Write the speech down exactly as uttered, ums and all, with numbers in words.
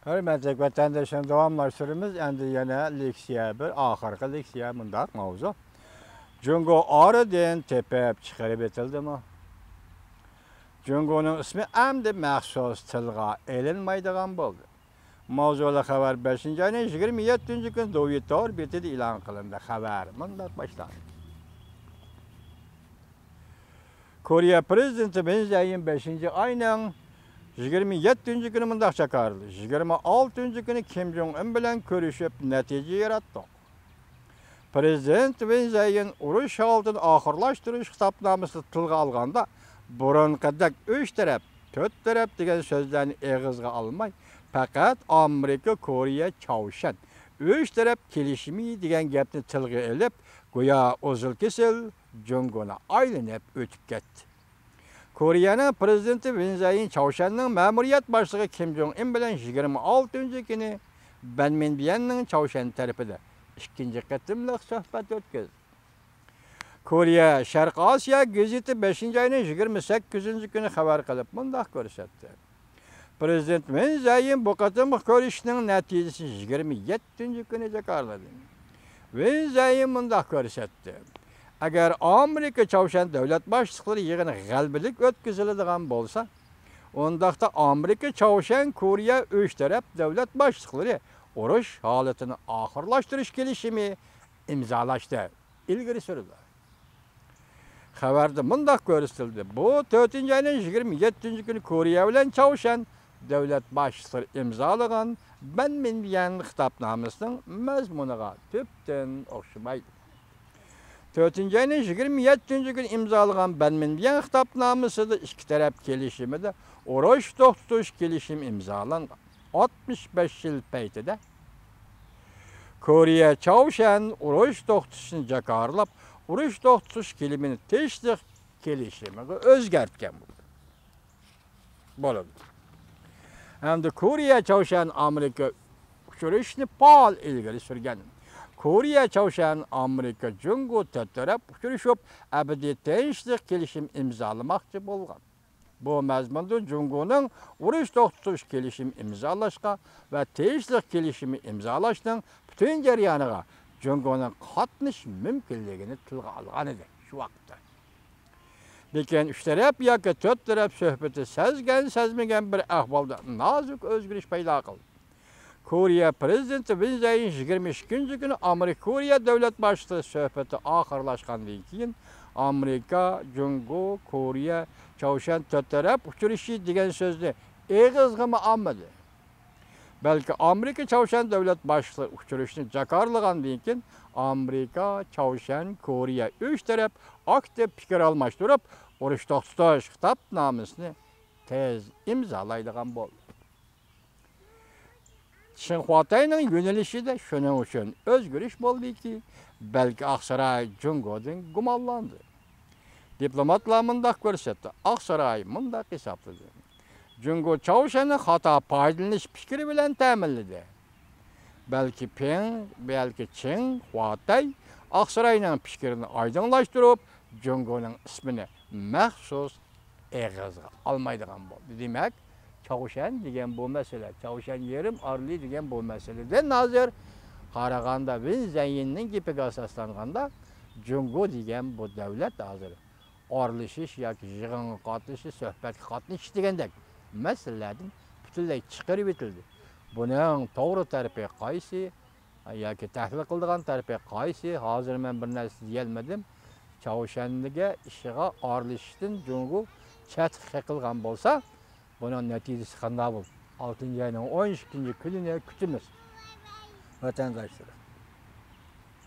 ھۆرمەتلىك ۋەتەنداشلار، داۋاملاشتۇرىمىز. ئەمدى يەنە لېكسىيە، بىر ئاخىرقى لېكسىيە، مۇنداق ماۋزۇ. جۇڭگو ئارىدىن تېپىپ چىقىرىپ ئېتىلدىمۇ؟ جۇڭگونىڭ ئىسمى ئەمدى مەخسۇس تىلغا ئېلىنمايدىغان بولدى. ماۋزۇلۇق خەۋەر بەشىنچى ئاينىڭ يىگىرمە يەتتىنچى كۈنى دوۋيى تور بېتىدە ئېلان قىلىندى. خەۋەر مۇنداق باشلاندى. كورېيە پىرېزىدېنتى ۋېن زەيىن بەشىنچى ئاينىڭ يىگىرمە يەتتىنچى كۈنى مۇنداق جاكارلىدى: «يىگىرمە ئالتىنچى كۈنى كىم جوڭ ئىن بىلەن كۆرۈشۈپ، نەتىجە ياراتتۇق.» پىرېزىدېنت ۋېن زەيىن ئۇرۇش ھالىتىنى ئاخىرلاشتۇرۇش خىتابنامىسىدا تىلغا ئالغاندا، بۇرۇنقىدەك ئۈچ تەرەپ، تۆت تەرەپ دېگەن سۆزلەرنى ئېغىزغا ئالماي، پەقەت ئامېرىكا، كورېيە، چاۋشيەن ئۈچ تەرەپ كېلىشىمى دېگەن گەپنى تىلغا ئېلىپ، گويا ئۇزۇل-كېسىل جۇڭگونى ئايلىنىپ ئۆتۈپ كەتتى. كورېيەنىڭ پىرېزىدېنتى ۋېن زەيىن چاۋشيەننىڭ مەمۇرىيەت باشلىقى كىم جوڭ ئىن بىلەن يىگىرمە ئالتىنچى كۈنى بەن مىنبيەننىڭ چاۋشيەن تەرىپىدە ئىككىنچى قېتىملىق سۆھبەت ئۆتكۈزدى. كورېيە شەرقىي ئاسىيا گېزىتى بەشىنچى ئاينىڭ يىگىرمە سەككىزىنچى كۈنى خەۋەر قىلىپ مۇنداق كۆرسەتتى: پىرېزىدېنت ۋېن زەيىن بۇ قېتىمقى كۆرۈشۈشنىڭ نەتىجىسىنى يىگىرمە يەتتىنچى كۈنى جاكارلىدى. ۋېن زەيىن مۇنداق كۆرسەتتى: ئەگەر ئامېرىكا چاۋشيەن دۆلەت باشلىقلىرى يىغىنى غەلىبىلىك ئۆتكۈزۈلىدىغان بولسا، ئۇنداقتا ئامېرىكا، چاۋشيەن، كورېيە ئۈچ تەرەپ دۆلەت باشلىقلىرى ئۇرۇش ھالىتىنى ئاخىرلاشتۇرۇش كېلىشىمى ئىمزالاشتى، ئىلگىرى سۈردى. خەۋەردە مۇنداق كۆرسىتىلدى: بۇ تۆتىنچى ئاينىڭ يىگىرمە يەتتىنچى كۈنى كورېيە بىلەن چاۋشيەن دۆلەت باشلىقلىرى ئىمزالىغان بەن مىنبيەن خىتابنامىسىنىڭ مەزمۇنىغا تۈپتىن ئوخشىمايدۇ. تۆتىنچى ئاينىڭ يىگىرمە يەتتىنچى كۈنى ئىمزالىغان بەن مىنبيەن خىتابنامىسىدا ئىككى تەرەپ كېلىشىمىدە ئۇرۇش توختىتىش كېلىشىمى ئىمزالانغان. ئاتمىش بەش يىل پەيتىدە كورېيە چاۋشيەن ئۇرۇش توختىتىشنى جاكارلاپ، ئۇرۇش توختىتىش كېلىمىنى تىنچلىق كېلىشىمىغا ئۆزگەرتكەن بولىدۇ. ھەمدە كورېيە چاۋشيەن ئامېرىكا ئۇچرىشىشنى پائال ئىلگىرى سۈرگەن. كورېيە چاۋشيەن ئامېرىكا جۇڭگو تۆت تەرەپ ئۇچرىشىپ، ئەبەدىي تىنچلىق كېلىشىم ئىمزالىماقچى بولغان. بۇ مەزمۇندا جۇڭگونىڭ ئۇرۇش توختىتىش كېلىشىمى ئىمزالاشقا ۋە تىنچلىق كېلىشىمى ئىمزالاشنىڭ پۈتۈن جەريانىغا جۇڭگونىڭ قاتنىشىش مۇمكىنلىكىنى تىلغا ئالغان ئىدى شۇ ۋاقىتتا. لېكىن ئۈچ تەرەپ ياكى تۆت تەرەپ سۆھبىتى سەزگەن-سەزمىگەن بىر ئەھۋالدا نازۇك ئۆزگىرىش پەيدا قىلدى. كورېيە پىرېزىدېنتى ۋېن زەيىن يىگىرمە ئىككىنچى كۈنى ئامېرىكا، كورېيە دۆلەت باشلىقى سۆھبىتى ئاخىرلاشقاندىن كېيىن، ئامېرىكا، جۇڭگو، كورېيە، چاۋشيەن تۆت تەرەپ ئۇچرىشىشى دېگەن سۆزنى ئېغىزغىمۇ ئالمىدى. بەلكى ئامېرىكا، چاۋشيەن دۆلەت باشلىقلىرى ئۇچرىشىشنى جاكارلىغاندىن كېيىن، ئامېرىكا، چاۋشيەن، كورېيە ئۈچ تەرەپ ئاكتىپ پىكىر ئالماشتۇرۇپ، ئۇرۇش توختىتىش خىتابنامىسىنى تېز ئىمزالايدىغان بولدى. شىنخۇاتەينىڭ يۆنىلىشىدە شۇنىڭ ئۈچۈن ئۆزگىرىش بولدىكى، بەلكى ئاقساراي جۇڭگودىن گۇمانلاندى. دىپلوماتلار مۇنداق كۆرسەتتى، ئاقساراي مۇنداق ھېسابلىدى: جۇڭگو چاۋشيەننى خاتا پايدىلىنىش پىكرى بىلەن تەمىنلىدى. بەلكى پىڭ، بەلكى چىڭ خۇاتەي ئاقساراينىڭ پىكرىنى ئايدىڭلاشتۇرۇپ، جۇڭگونىڭ ئىسمىنى مەخسۇس ئېغىزغا ئالمايدىغان بولدى. دېمەك، چاۋشيەن دېگەن بۇ مەسىلە، چاۋشيەن يېرىم ئارىلى دېگەن بۇ مەسىلىدىن ھازىر قارىغاندا، ۋېن زەيىننىڭ گېپىگە ئاساسلانغاندا، جۇڭگو دېگەن بۇ دۆلەت ھازىر ئارىلىشىش ياكى يىغىنغا قاتنىشىش، سۆھبەتكە قاتنىشىش دېگەندەك مەسىلىلەردىن پۈتۈنلەي چىقىرىۋېتىلدى. بۇنىڭ توغرا تەرىپى قايسى؟ ياكى تەھلىل قىلىدىغان تەرىپى قايسى؟ ھازىر مەن بىر نەرسە دېيەلمىدىم. چاۋشيەنگە ئىشىغا ئارىلىشىشتىن جۇڭگو چەتكە قېقىلغان بولسا، بۇنىڭ نەتىجىسى قانداق بولىدۇ؟ ئالتىنچى ئاينىڭ ئون ئىككىنچى كۈنىنى كۈتىمىز، ۋەتەنداشلىرىم.